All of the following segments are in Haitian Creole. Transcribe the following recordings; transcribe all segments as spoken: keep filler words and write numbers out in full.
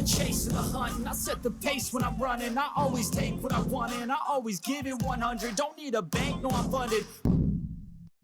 Chasing the hunt, and I set the pace when I'm running. I always take what I want, and I always give it one hundred. Don't need a bank, no, I'm funded.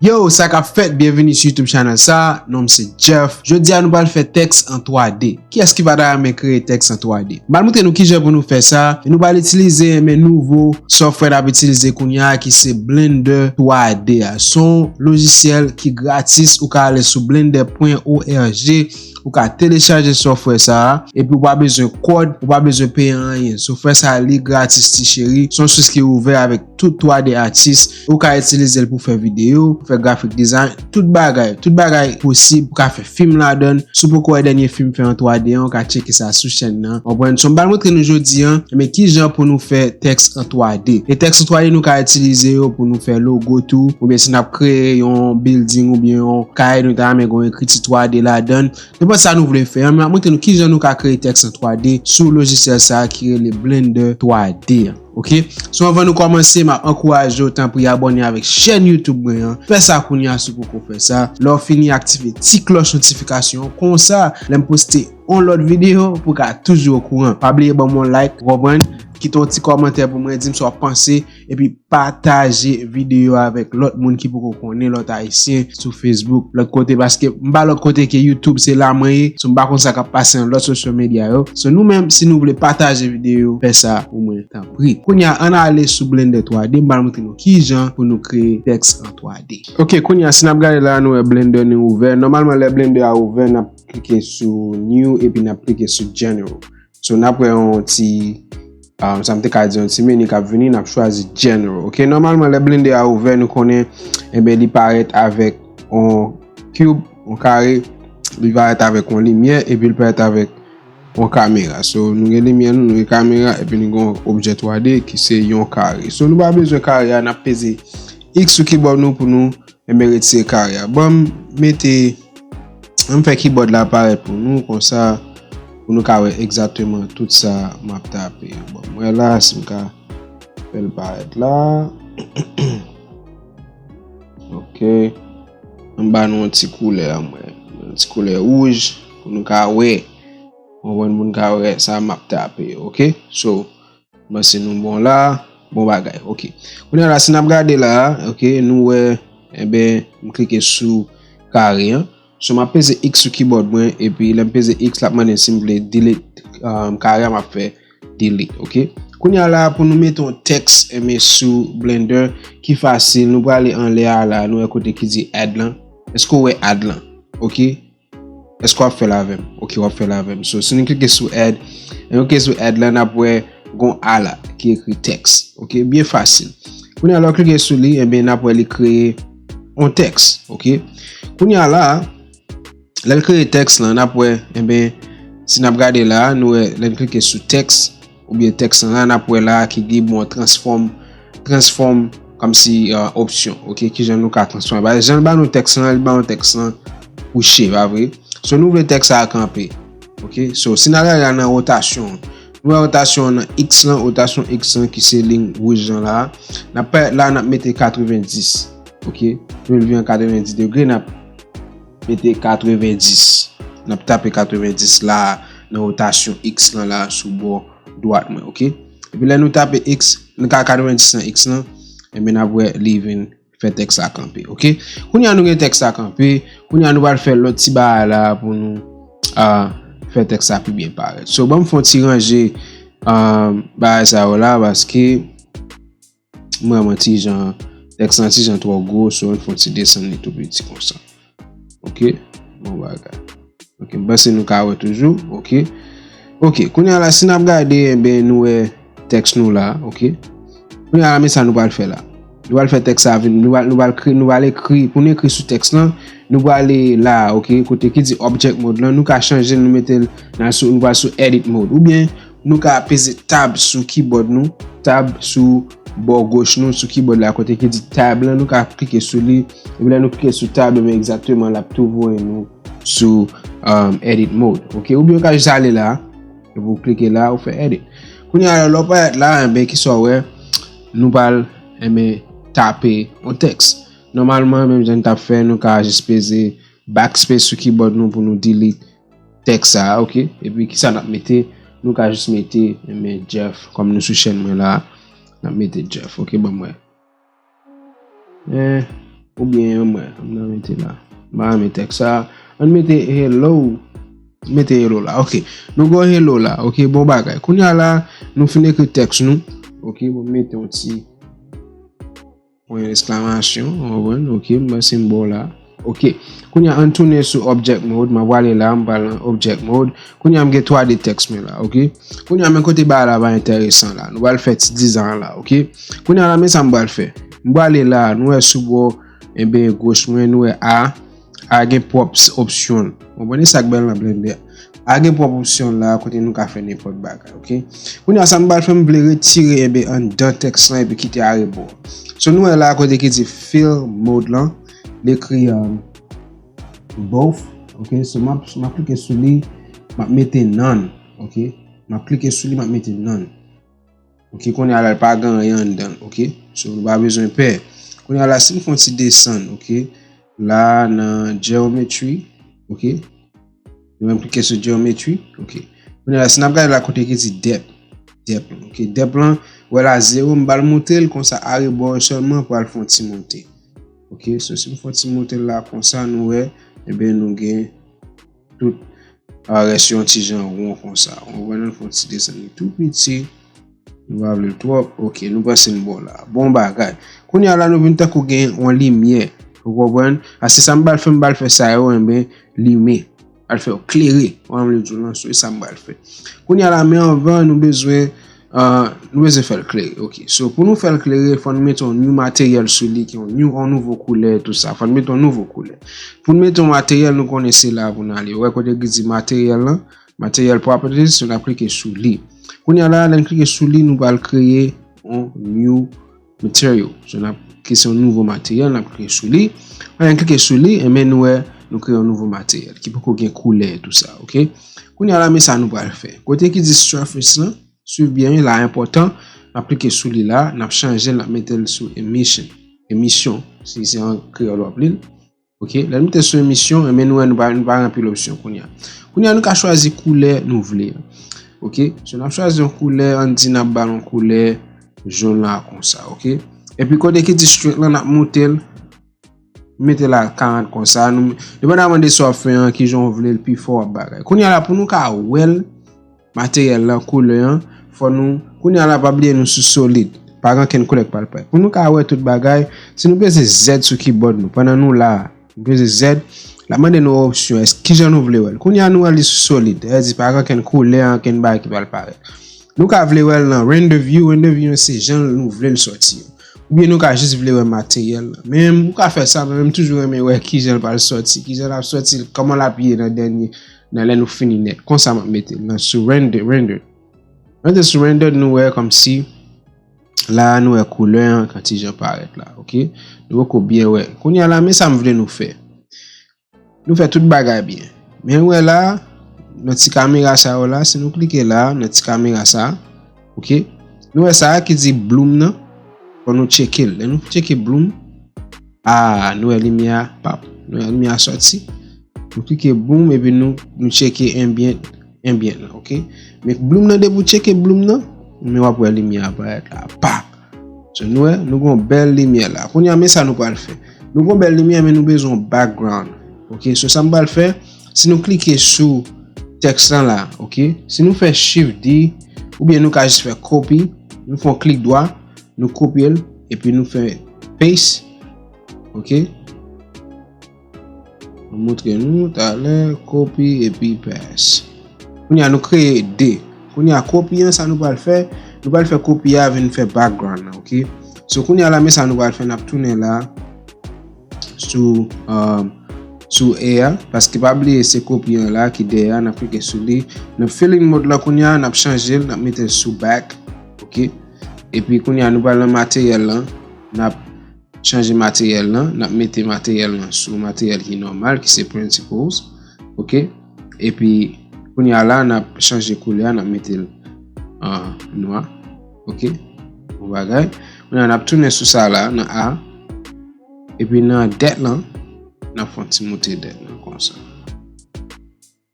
Yo, sa k ap fèt? Byenvini sou YouTube channel sa. Non m se Jeff. Jodi a nou pral fè tèks an twa D. Kiyès ki pa ta renmen kreye tèks an twa D? M pral montre nou kijan pou nou fè sa. E nou pral itilize men nouvo software n ap itilize kounye a ki se Blender twa D a. Se yon lojisyèl ki gratis. Ou ka ale sou blender point org. Ou ka telechaje software sa a, epi ou pa bezwen kòd, ou pa bezwen peye anyen. Software sa a li gratis ti cheri. Se yon sous ki ouvè avèk tout twa D atis. Ou ka itilize l pou fè videyo, pou fè graphic design, tout bagay, tout bagay posib. Ou ka fè fim ladan l. Si w poko wè dènye fim fè an twa D an, ou ka tcheke sa sou chèn nan. Konprann? So m pral montre nou jodi a, men kijan pou nou fè tèks an twa D. E tèks an twa D nou ka itilize yo pou nou fè logo tou, oubyen si n ap kreye yon building oubyen yon kay, nou ta renmen gen yon ekriti twa D ladan l. Nenpòt sa nou vle fè an, m ap montre nou kijan nou ka kreye tèks an twa D sou lojisyèl sa a ki rele Blender twa D an. Oke? So anvan nou kòmanse, m ap ankouraje w, tanpri abòne avèk chèn YouTube mwen an. Fè sa kounye a si w poko fè sa. Lè w fini, aktive ti klòch notifikasyon an. Konsa, lè m poste yon lòt videyo, pou w ka toujou okouran. Pa bliye ban m yon like, ou konprann? Kite yon ti kòmantè pou mwen, di m sa w ap panse. Epi pataje videyo avèk lòt moun ki poko konnen, lòt ayisyen sou Facebook, lòt kote, paske m pa lòt kote ke YouTube, se la mwen ye. So m pa konn sa k ap pase nan lòt social media yo. So nou menm, si nou vle pataje videyo, fè sa pou mwen, tanpri. Kounye a, ann ale sou Blender twa D, m pral montre nou kijan pou nou kreye tèks an twa D. Ok, kounye a, si n ap gade la, nou wè Blender nou ouvè. Nòmalman, lè Blender a ouvè, n ap klike sou New epi n ap klike sou General. So n ap wè yon ti, um, sa m te ka di yon ti meni k ap vini, n ap chwazi General. Ok, nòmalman lè Blender a ouvè, nou konnen, enben, li parèt avèk yon cube, yon kare, li parèt avèk yon limyè, epi li parèt avèk yon kamera. So nou gen limyè nou, nou gen kamera, epi nou gen yon objè twa D ki se yon kare. So nou pa bezwen kare a, n ap peze X sou kibòd nou pou nou enben, retire kare a. Ban m mete, ban m fè kibòd la parèt pou nou, konsa, pou nou ka wè egzakteman tout sa m ap tape. Bon, m wè la, si m ka fè l parèt la. Ok. M ba nou yon ti koulè, m wè. Yon ti koulè wouj, pou nou ka wè. Konprann, pou nou ka wè sa m ap tape, ok? So, m panse nou bon la, bon bagay, ok. Kounye a la, si n ap gade la, ok, nou wè, enben, m klike sou kare an. So, m ap peze X sou kibòd mwen, epi lè m peze X, l ap mande m si m vle delete, um, kare a, m ap fè delete, ok. Kounye a la, pou nou mete yon tèks, enben, sou Blender, ki fasil, nou prale anlè a la, nou wè kote ki di add lan. Èske w wè add lan? Ok. Èske w ap fè l avè m? Ok, w ap fè l avè m. So, si nou klike sou add, lè nou klike sou add la, n ap wè gon a la ki ekri tèks. Ok, byen fasil. Kounye a, lè w klike sou li, enben, n ap wè li kreye yon tèks. Ok. Kounye a la, lè l kreye tèks lan, n ap wè, enben, si n ap gade la, nou wè, lè n klike sou tèks, oubyen tèks lan la, n ap wè la ki gen bon transfòm, transfòm kòmsi, uh, opsyon, ok, kijan nou ka transfòme. Paske jan l ba nou tèks lan, li ba nou tèks lan kouche, pa vre? So, nou vle tèks sa a kanpe, ok? So, si n al gade la nan wotasyon, nou wè wotasyon nan X lan, wotasyon X lan ki se liy wouj lan la, n ap parèt la, n ap mete katrevenndis, ok? Nou leve an katrevenndis degre, n ap mete katrevenndis. N ap tape katrevenndis la nan wotasyon X lan la sou bò dwat mwen, ok? Epi lè nou tape X, nou ka katrevenndis nan X lan, enben n ap wè li vin fè tèks la kanpe, ok? Kounye a nou gen tèks la kanpe, kounye a nou pral fè lòt ti bagay la pou nou, ah, fè tèks la pi byen parèt. So, ban m fè yon ti ranje, ah, bagay sa yo la, paske m wè mwen ti jan, tèks lan ti jan twò gwo, so, m fè yon ti desann li tou piti konsa. Ok, bon bagay. Ok, m panse nou ka wè toujou, ok. Ok, kounye a la, si n ap gade, enben, nou wè tèks nou la, ok. Kounye a la, men sa nou pral fè la. Nou pral fè tèks la vin, nou pral, nou pral kre-, nou pral ekri, pou nou ekri sou tèks lan, nou prale la, ok, kote ki di object mode lan, nou ka chanje l, nou mete l nan sou, nou pral sou edit mode. Oubyen, nou ka peze tab sou kibòd nou, tab sou bò goch nou, sou kibòd la, kote ki di tab lan, nou ka klike sou li. Epi lè nou klike sou tab, ebyen, egzakteman, l ap tou voye nou sou, um, edit mode. Ok, oubyen ou ka jis ale la, epi ou klike la, ou fè edit. Kounye a, lè w parèt la, enben, kisa w wè, nou pral, enben, tape yon tèks. Nòmalman, menm jan n t ap fè, nou ka jis peze backspace sou kibòd nou pou nou delete tèks sa a, ok? Epi kisa n ap mete? nou ka jis mete, enben, Jeff, kòm nou sou chèn mwen la, n ap mete Jeff, ok, ban m wè. Eh, oubyen, ban m wè, m nan mete la. M pa renmen tèks sa. Ann mete hello. Mete hello la, ok. Nou gen hello la, ok, bon bagay. Kounye a la, nou fin ekri tèks nou. Ok, bon, mete yon ti pwen eksklamasyon, w konprann? Ok, m ba senbòl la. Ok. Kounye a, ann tounen sou object mode, m ap prale la, m pral nan object mode. Kounye a, m gen twa de tèks mwen la, ok? Kounye a, men kote bagay la va enteresan la. Nou pral fè ti dizan la, ok? Kounye a la, men sa m pral fè. M prale la, nou wè sou bò, enben, goch mwen, nou wè A. A gen pwòp s-, opsyon. Ou konprann sa k bèl nan Blender? A gen pwòp opsyon la kote nou ka fè nenpòt bagay, ok? Kounye a sa m pral fè, m vle retire, enben, anndan tèks lan epi kite arebò. So, nou wè la kote ki di fill mode lan, li ekri, um, both, ok? So, m ap, m ap klike sou li, m ap mete none, ok? M ap klike sou li, m ap mete none. Ok, kounye a la, l pa gen anyen anndan l, ok? So, nou pa bezwen pè. Kounye a la, si m fè yon ti desann, ok? La, nan geometry, ok? Nou menm klike sou geometry, ok? Kounye a la, si n ap gade la kote ki di depth, depth lan, ok? Depth lan, wè la, zewo, m ba l monte l, konsa, arebò sèlman pral fè yon ti monte. Ok, so si m fè yon ti monte l la konsa, nou wè, enben, nou gen tout, ah, rès yo yon ti jan won konsa. Ou wè, nou fè yon ti desann li tou piti. Nou pa vle l twòp. Ok, nou panse n bon la. Bon bagay. Kounye a la, nou vin tankou gen yon limyè. Ou konprann? A, se sa m pral fè, m pral fè sa yo, enben, limen. Pral fè yo klere. Ou konprann, m vle di w lan, se sa m pral fè. Kounye a la, men anvan, nou bezwen, ah, nou bezwen fè l klere. Ok. So, pou nou fè l klere, fò nou mete yon new materyèl sou li, ki yon new, yon nouvo koulè, tou sa. Fò nou mete yon nouvo koulè. Pou n mete yon materyèl, nou konnen se la pou n ale. Ou wè kote ki di materyèl lan, material properties, so n ap klike sou li. Kounye a la, lè n klike sou li, nou pral kreye yon new material. So n ap, ki se yon nouvo materyèl, n ap klike sou li. Lè n klike sou li, enben nou wè, nou kreye yon nouvo materyèl ki poko gen koulè, tou sa, ok? Kounye a la, men sa nou pral fè. Kote ki di surface lan, swiv byen, la enpòtan, n ap klike sou li la, n ap chanje l, n ap mete l sou emission. Emisyon, si se an kreyòl w ap li l. Ok, lè nou te sou emisyon, enben nou wè nou pa, nou pa gen anpil opsyon kounye a. Kounye a, nou ka chwazi koulè nou vle. Ok, so n ap chwazi yon koulè, ann di n ap ba l yon koulè jòn la konsa, ok? Epi kote ki di strength lan, n ap moute l, mete l a karant konsa. Nou, depandaman de sa w ap fè an, kijan w vle l pi fò w ap bagay. Kounye a la, pou nou ka wè l, materyèl lan, koulè an, fò nou, kounye a la, pa bliye nou sou solid. Pa gen okenn koulè k pral parèt. Pou nou ka wè tout bagay, si nou peze Z sou keyboard nou, pandan nou la, nou peze Z, l ap mande nou opsyon, èske kijan nou vle wè l. Kounye a nou wè li sou solid, sa vle di pa gen okenn koulè, okenn bagay ki pral parèt. Nou ka vle wè l nan render view, render view se jan nou vle l sòti an. Oubyen nou ka jis vle wè materyèl lan. Men ou ka fè sa, men m toujou renmen wè kijan l pral sòti, kijan l ap sòti, kòman l ap ye nan dènye, nan lè nou fini nèt. Konsa m ap mete l nan sou render, render. Lè nou te sou render, nou wè kòmsi la nou wè koulè an, kan ti jan parèt la, ok? Nou poko byen wè. Kounye a la, men sa m vle nou fè. Nou fè tout bagay byen. Men ou wè la, nan ti kamera sa yo la, si nou klike la, nan ti kamera sa, ok? Nou wè sa ki di bloom nan, fò nou tcheke l. Lè nou tcheke bloom, ah, nou wè limyè a pap. Nou wè limyè a sòti. Nou klike bloom, epi nou, nou tcheke ambient, ambient lan, ok? Men bloom nan, depi w tcheke bloom nan, men w ap wè limyè a parèt la, pa. So, nou wè, nou gon bèl limyè la. Kounye a, men sa nou pral fè. Nou gon bèl limyè, men nou bezwen yon background. Ok, so sa m pral fè, si nou klike sou tèks lan la, ok? Si nou fè Shift D, oubyen nou ka jis fè copy, nou fè yon klik dwa, nou kopye l, epi nou fè paste, ok? Mwen montre nou talè, copy epi paste. Kounye a nou kreye de. Kounye a kopi an, sa nou pral fè, nou pral fè kopi a vin fè background lan, ok? So kounye a la, men sa nou pral fè, n ap tounen la sou, um, sou A a, paske pa bliye se kopi an la ki dèyè a, n ap klike sou li. Nan filling mode la kounye a, n ap chanje l, n ap mete l sou back, ok? Epi kounye a nou pral nan materyèl lan, n ap chanje materyèl lan, n ap mete materyèl lan sou materyèl ki nòmal, ki se principles, ok? Epi, kounye a la, n ap chanje koulè a, n ap mete l an nwa, ok? Bon bagay. Kounye a, n ap tounen sou sa la, nan A. Epi nan dèt lan, n ap fè yon ti moute dèt lan konsa.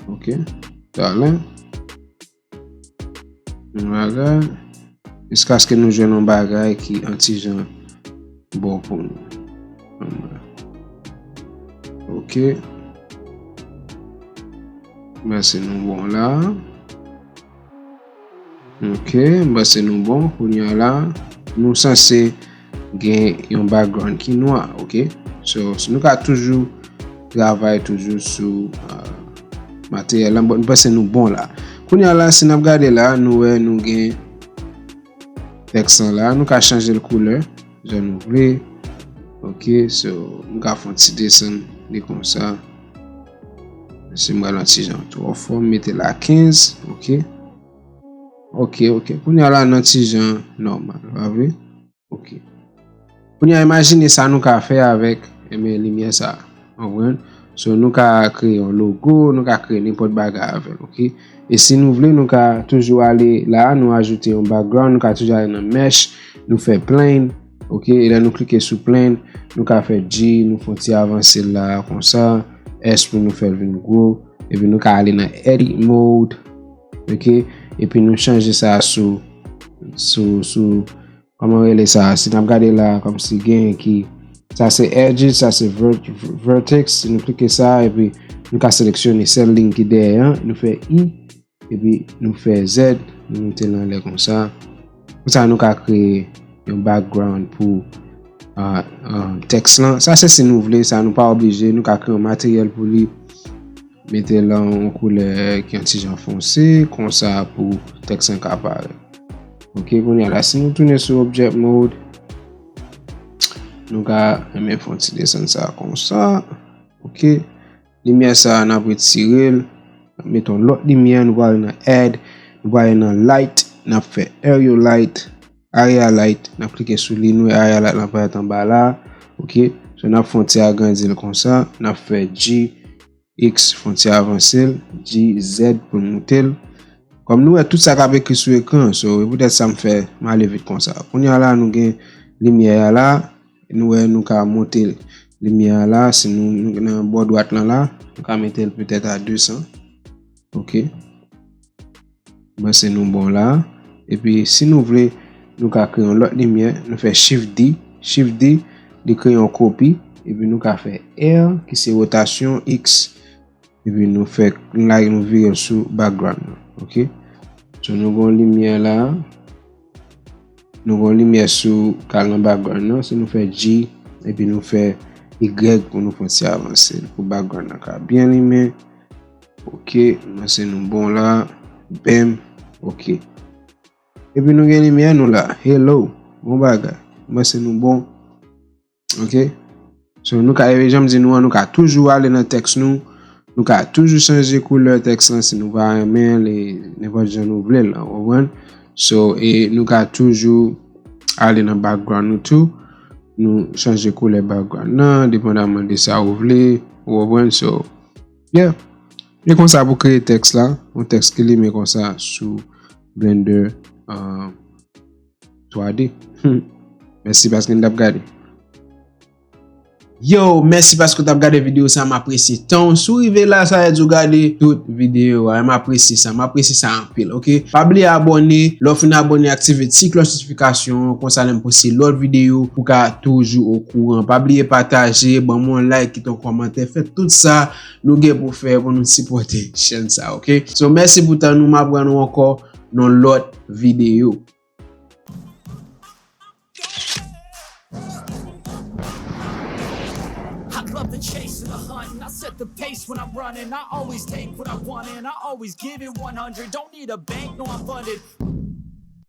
Ok. Talè. Yon bagay. Jiskaske nou jwenn yon bagay ki yon ti jan bon pou nou. Ok. M panse nou bon la. Ok, m panse nou bon. Kounye a la, nou sanse gen yon background ki nwa, ok? So, si nou ka toujou travay toujou sou uh, materyèl la, m panse nou bon la. Kounye a la, si n ap gade la, nou wè nou gen tèks lan la, nou ka chanje l koulè jan nou vle. Ok, so, nou ka fè yon ti desann li konsa. Si m pral yon ti jan twò fò, m mete l a kenz, ok. Ok, ok. Kounye a la, nan ti jan nòmal, pa vre? Ok. Kounye a, imajine sa nou ka fè avèk, enben, limyè sa a. Konprann? So, nou ka kreye yon logo, nou ka kreye nenpòt bagay avè l, ok? E si nou vle, nou ka toujou ale la, nou ajoute yon background, nou ka toujou ale nan mesh, nou fè plain, ok? E lè nou klike sou plain, nou ka fè G, nou fè yon ti avanse l la, konsa, S pou nou fè l vin gwo, epi nou ka ale nan edit mode, ok? Epi nou chanje sa sou, sou, sou, kòman rele sa? Si n ap gade la, kòmsi gen ki, sa se edges, sa se vert-, vertex, si nou klike sa, epi nou ka seleksyone sèl liy ki dèyè an, nou fè I, epi nou fè Z, nou moute l anlè konsa. Konsa nou ka kreye yon background pou uh, uh, tèks lan. Sa se si nou vle, sa nou pa oblije, nou ka kreye yon materyèl pou li. Mete l an yon koulè ki yon ti jan fonse, konsa pou tèks lan ka parèt. Ok, kounye a la, si nou tounen sou object mode, nou ka enben fè yon ti desann sa konsa. Ok, limyè sa a, n ap retire l, n ap mete yon lòt limyè, nou prale nan add, nou prale nan light, n ap fè area light, area light, n ap klike sou li, nou wè area light lan parèt anba la, ok, so n ap fè yon ti agrandi l konsa, n ap fè G, X fè yon ti avanse l, G Z pou l moute l. Kòm nou wè tout sa k ap ekri sou ekran, so e poutèt sa m fè m ale vit konsa. Kounye a la nou gen limyè a la, nou wè nou ka monte limyè a la, si nou, nou nan bò dwat lan la, nou ka mete l petèt a de san. Ok. M panse nou bon la. Epi si nou vle, nou ka kreye yon lòt limyè, nou fè Shift D, Shift D, li kreye yon kopi, epi nou ka fè R, ki se wotasyon X, epi nou fè, nou lage, nou vire l sou background lan, ok? So nou gon limyè la, nou gon limyè sou kal nan background lan, si nou fè G, epi nou fè Y pou nou fè yon ti avanse l, pou background lan ka byen limen. Ok, m panse nou bon la. Bam. Ok. Epi nou gen limyè nou la. Hello. Bon bagay. M panse nou bon. Ok. So, nou ka, jan m di nou an, nou ka toujou ale nan tèks nou. Nou ka toujou chanje koulè tèks lan si nou pa renmen li, nenpòt jan nou vle l, ou konprann? So, e nou ka toujou ale nan background nou tou. Nou chanje koulè background nan, depandaman de sa ou vle, ou konprann? So, yeah. E konsa pou kreye tèks la, yon tèks ki limen konsa sou Blender uh, twa D. Mèsi paske n t ap gade. Yo, mèsi paske w t ap gade videyo sa, m apresye tan w. Si w rive la, sa vle di w gade tout videyo a. M apresye sa, m apresye sa anpil, ok? Pa bliye abòne, lè w fin abòne, aktive ti klòch notifikasyon an, konsa lè m poste lòt videyo, ou ka toujou okouran. Pa bliye pataje, ban m yon like, kite yon kòmantè, fè tout sa nou gen pou fè pou nou sipòte chèn sa, ok? So, mèsi pou tan nou, m ap wè nou ankò nan lòt videyo. I love the chase and the hunt, and I set the pace when I'm running. I always take what I want, and I always give it one hundred. Don't need a bank, no, I'm funded.